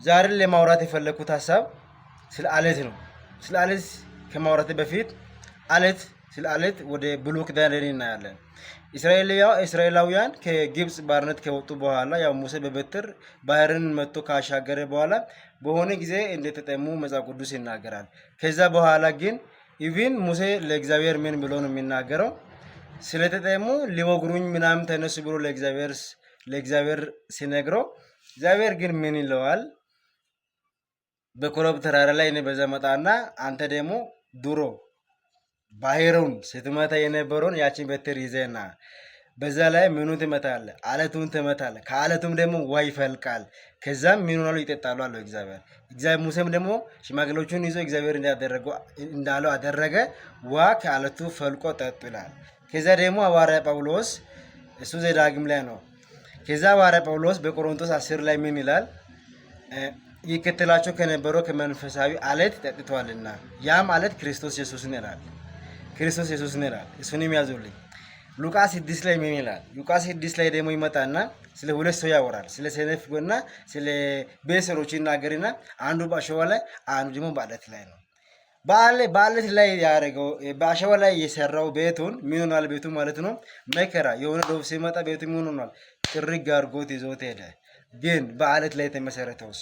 ዛሬ ለማውራት የፈለኩት ሀሳብ ስለ አለት ነው። ስለ አለት ከማውራት በፊት አለት ስለ አለት ወደ ብሉይ ኪዳን እናያለን። እስራኤላውያን ከግብፅ ባርነት ከወጡ በኋላ ያው ሙሴ በበትር ባህርን መጥቶ ካሻገረ በኋላ በሆነ ጊዜ እንደተጠሙ መጽሐፍ ቅዱስ ይናገራል። ከዛ በኋላ ግን even ሙሴ ለእግዚአብሔር ምን ብሎ ነው የሚናገረው? ስለተጠሙ ሊወግሩኝ ምናምን ተነሱ ብሎ ለእግዚአብሔር ሲነግረው እግዚአብሔር ግን ምን ይለዋል? በኮረብ ተራራ ላይ እኔ በዛ መጣና አንተ ደግሞ ድሮ ባህሩን ስትመታ የነበረውን ያችን በትር ይዘና በዛ ላይ ምኑ ትመታለህ? አለቱን ትመታለህ። ከአለቱም ደግሞ ውሃ ይፈልቃል። ከዛም ምን ሆናሉ? ይጠጣሉ አለው እግዚአብሔር። እግዚአብሔር ሙሴም ደግሞ ሽማግሌዎቹን ይዞ እግዚአብሔር እንዳለው አደረገ። ውሃ ከአለቱ ፈልቆ ጠጡ ይላል። ከዛ ደግሞ ሐዋርያ ጳውሎስ እሱ ዘዳግም ላይ ነው። ከዛ ሐዋርያ ጳውሎስ በቆሮንቶስ 10 ላይ ምን ይላል? ይከተላቸው ከነበረው ከመንፈሳዊ አለት ጠጥተዋልና ያም አለት ክርስቶስ ኢየሱስን ይላል። ክርስቶስ ኢየሱስን ይላል። እሱንም ያዙልኝ። ሉቃስ 6 ላይ ምን ይላል? ሉቃስ 6 ላይ ደግሞ ይመጣና ስለ ሁለት ሰው ያወራል። ስለ ሰነፍና ስለ ቤት ሰሪዎች ይናገርና አንዱ በአሸዋ ላይ አንዱ ደግሞ በአለት ላይ ነው። በአለት ላይ ያደረገው በአሸዋ ላይ የሰራው ቤቱን ምን ሆኗል? ቤቱ ማለት ነው መከራ የሆነ ዶፍ ሲመጣ ቤቱ ምን ሆኗል? ጥርግ አድርጎት ይዞት ሄደ። ግን በአለት ላይ የተመሰረተውስ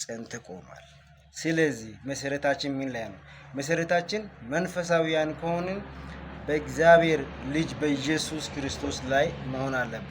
ጸንቶ ቆሟል። ስለዚህ መሰረታችን ምን ላይ ነው? መሰረታችን መንፈሳዊያን ከሆንን በእግዚአብሔር ልጅ በኢየሱስ ክርስቶስ ላይ መሆን አለበት።